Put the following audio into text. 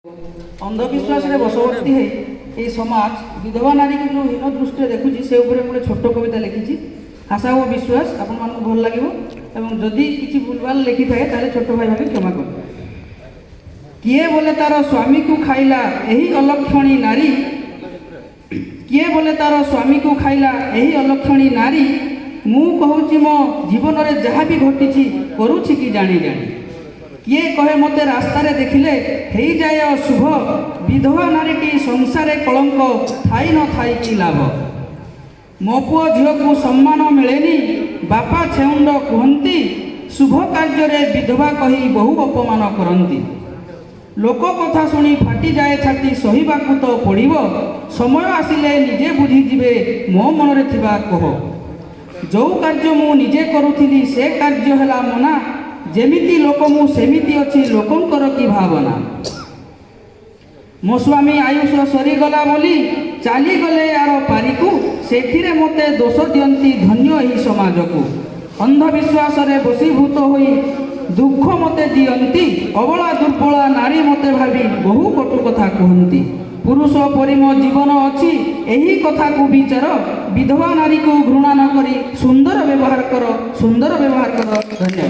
ଅନ୍ଧବିଶ୍ୱାସରେ ବଶବର୍ତ୍ତୀ ହେଇ ଏହି ସମାଜ ବିଧବା ନାରୀକୁ ଯେଉଁ ହୀନ ଦୃଷ୍ଟିରେ ଦେଖୁଛି, ସେ ଉପରେ ମୁଁ ଗୋଟେ ଛୋଟ କବିତା ଲେଖିଛି। ଆଶା ଓ ବିଶ୍ୱାସ ଆପଣମାନଙ୍କୁ ଭଲ ଲାଗିବ ଏବଂ ଯଦି କିଛି ଭୁଲଭାଲ ଲେଖିଥାଏ, ତାହେଲେ ଛୋଟ ଭାଇ ଭାବି କ୍ଷମା କରିବେ। କିଏ ବୋଲେ ତାର ସ୍ୱାମୀକୁ ଖାଇଲା ଏହି ଅଲକ୍ଷଣୀ ନାରୀ। କିଏ ବୋଲେ ତାର ସ୍ୱାମୀକୁ ଖାଇଲା ଏହି ଅଲକ୍ଷଣୀ ନାରୀ। ମୁଁ କହୁଛି, ମୋ ଜୀବନରେ ଯାହା ବି ଘଟିଛି, କରୁଛି କି ଜାଣି ଜାଣି। କିଏ କହେ ମୋତେ ରାସ୍ତାରେ ଦେଖିଲେ ହେଇଯାଏ ଅଶୁଭ। ବିଧବା ନାରୀଟି ସଂସାରେ କଳଙ୍କ, ଥାଇ ନ ଥାଇ କି ଲାଭ? ମୋ ପୁଅ ଝିଅକୁ ସମ୍ମାନ ମିଳେନି, ବାପା ଛେଉଣ୍ଡ କୁହନ୍ତି। ଶୁଭ କାର୍ଯ୍ୟରେ ବିଧବା କହି ବହୁ ଅପମାନ କରନ୍ତି। ଲୋକ କଥା ଶୁଣି ଫାଟିଯାଏ ଛାତି, ସହିବାକୁ ତ ପଡ଼ିବ। ସମୟ ଆସିଲେ ନିଜେ ବୁଝିଯିବେ ମୋ ମନରେ ଥିବା କୋହ। ଯେଉଁ କାର୍ଯ୍ୟ ମୁଁ ନିଜେ କରୁଥିଲି, ସେ କାର୍ଯ୍ୟ ହେଲା ମନା। ଯେମିତି ଲୋକ ମୁଁ ସେମିତି ଅଛି, ଲୋକଙ୍କର କି ଭାବନା? ମୋ ସ୍ୱାମୀ ଆୟୁଷ ସରିଗଲା ବୋଲି ଚାଲିଗଲେ ଆର ପାରିକୁ। ସେଥିରେ ମୋତେ ଦୋଷ ଦିଅନ୍ତି, ଧନ୍ୟ ଏହି ସମାଜକୁ। ଅନ୍ଧବିଶ୍ୱାସରେ ବଶୀଭୂତ ହୋଇ ଦୁଃଖ ମୋତେ ଦିଅନ୍ତି। ଅବଳା ଦୁର୍ବଳା ନାରୀ ମୋତେ ଭାବି ବହୁ କଟୁ କଥା କୁହନ୍ତି। ପୁରୁଷ ପରି ମୋ ଜୀବନ ଅଛି, ଏହି କଥାକୁ ବିଚାର। ବିଧବା ନାରୀକୁ ଘୃଣା ନ କରି ସୁନ୍ଦର ବ୍ୟବହାର କର, ସୁନ୍ଦର ବ୍ୟବହାର କର। ଧନ୍ୟବାଦ।